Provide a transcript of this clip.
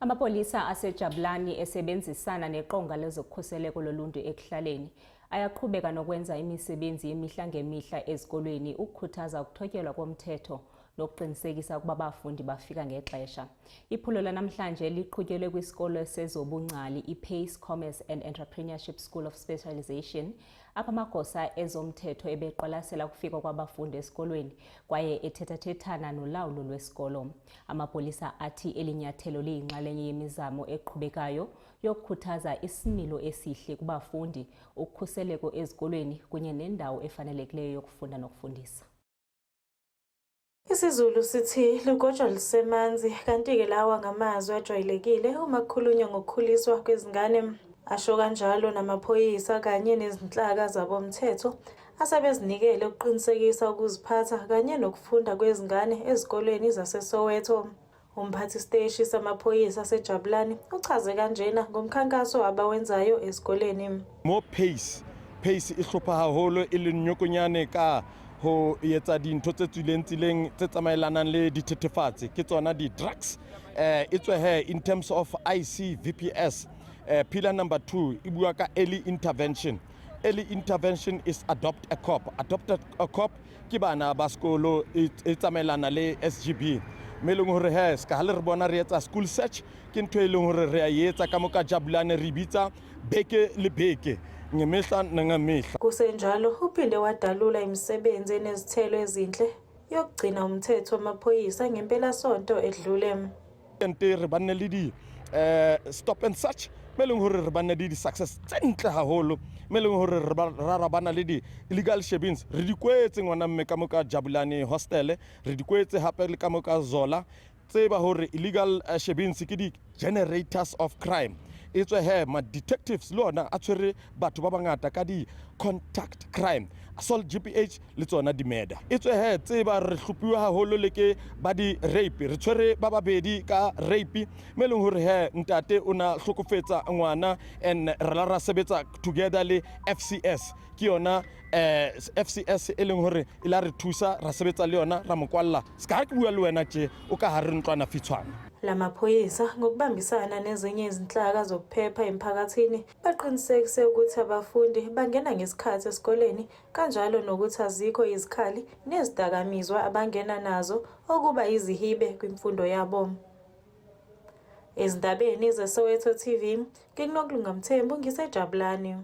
Amapolisa aseJabulani esebenzisana neqonga lezokhuseleko loluntu ekuhlaleni ayaqhubeka nokwenza imisebenzi yemihla ngemihla ezikolweni ukukhuthaza ukuthotyelwa komthetho nokuqinisekisa ukuba abafundi bafika ngexesha. Iphulo lanamhlanje liqhutyelwe kwisikolo sezobungcali iPace Commerce and Entrepreneurship School of Specialization, apho amagosa ezomthetho ebeqwalasela ukufika kwabafundi esikolweni kwaye ethethathethana nolawulo lwesikolo. Amapolisa athi eli nyathelo liyinxalenye yemizamo eqhubekayo yokukhuthaza isimilo esihle kubafundi, ukhuseleko ezikolweni kunye nendawo efanelekileyo yokufunda nokufundisa. IsiZulu sithi lugotshwa lusemanzi, kanti-ke lawa ngamazwi ajwayelekile uma kukhulunywa ngokukhuliswa kwezingane. Asho kanjalo namaphoyisa kanye nezinhlaka zabomthetho asebezinikele ukuqinisekisa ukuziphatha kanye nokufunda kwezingane ezikoleni zaseSoweto. Umphathi siteshi samaphoyisa aseJabulani uchaze kanjena ngomkhankaso abawenzayo ezikoleni. Mo Pace, Pace e hlopha haholo e leng nyokonyane ka ho etsa dintho tse tswileng tseleng tse tsamaelanang le dithethefatsi, ke tsona di-drugs. E tswe he in terms of ICVPS, pillar number 2 e bua ka early intervention. Early intervention is adopt a cop. Adopt a cop ke bana ba sekolo, e tsamaelana le SGB, mme e leng hore he ska ha le re bona re etsa school search, ke ntho e leng hore re a e etsa ka mo ka Jabulane, re bitsa beke le beke, ngemihla nangemihla. Kusenjalo uphinde wadalula imisebenzi enezithelo ezinhle yokugcina umthetho wamaphoyisa ngempelasonto edlule. Nte re banne le di stop and search, me leng hore re banne le di-success tse ntle haholo, me leng hore re ra bana le di-illegal shebeens, re di kwetse ngwana mme ka mo ka Jabulane hostel, re di kwetse hape le ka mo ka Zola. Tseba hore illegal shebeens ke di-generators of crime. E tswe he ma-detectives le ona a tshwere batho ba bangata ka di-contact crime, assault, GBH le tsona di-murder. E tswe he tseba re hlophiwe haholo le ke ba di-rape, re tshwere ba babedi ka rape, me leng hore he ntate o na hlokofetsa ngwana, and re la ra sebetsa together le FCS, ke yona FCS e leng hore e la re thusa, ra sebetsa le yona, ra mo kwalla. Ska ha ke bua le wena tje, o ka hare ntlwana fitshwana. Lamaphoyisa ngokubambisana nezinye izinhlaka zokuphepha emphakathini baqinisekise ukuthi abafundi bangena ngesikhathi esikoleni, kanjalo nokuthi azikho izikhali nezidakamizwa abangena nazo okuba izihibe kwimfundo yabo. Ezindabeni zeSoweto TV, nginguNokulunga Mthembu, ngiseJabulani.